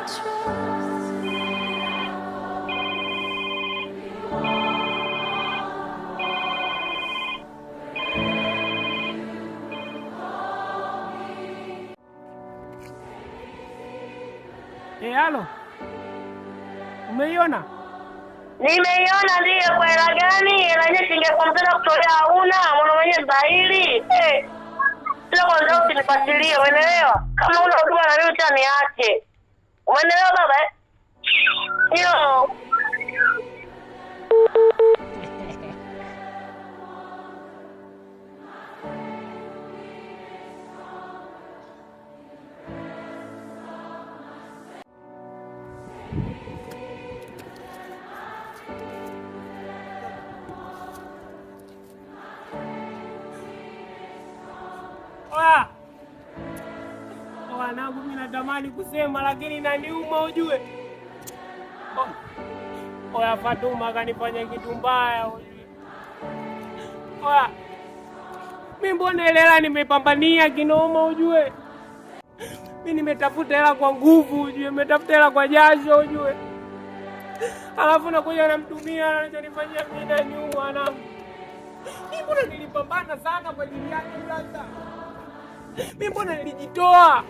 Trust. Eh, halo. Umeiona? Nimeiona ndiyo. Kwa hela gani? Hela yenyewe shilingi 50,000 kutolea hauna, mwana mwenyewe mbaili. Eh. Sio kwanza usinifuatilie, umeelewa? Kama una huduma na mimi tena niache. Umeelewa baba eh? Yo. Oya. Wanangu, mimi natamani kusema lakini inaniuma ujue. Oya, Fatuma kanifanya kitu mbaya ujue. Oya. Mimi mbona ile hela nimepambania kinoma ujue. Mimi nimetafuta hela kwa nguvu ujue, nimetafuta hela kwa jasho ujue. Alafu nakuja namtumia anachonifanyia mimi inaniuma wanangu. Mimi mbona nilipambana sana kwa ajili yake brother. Mimi mbona nilijitoa.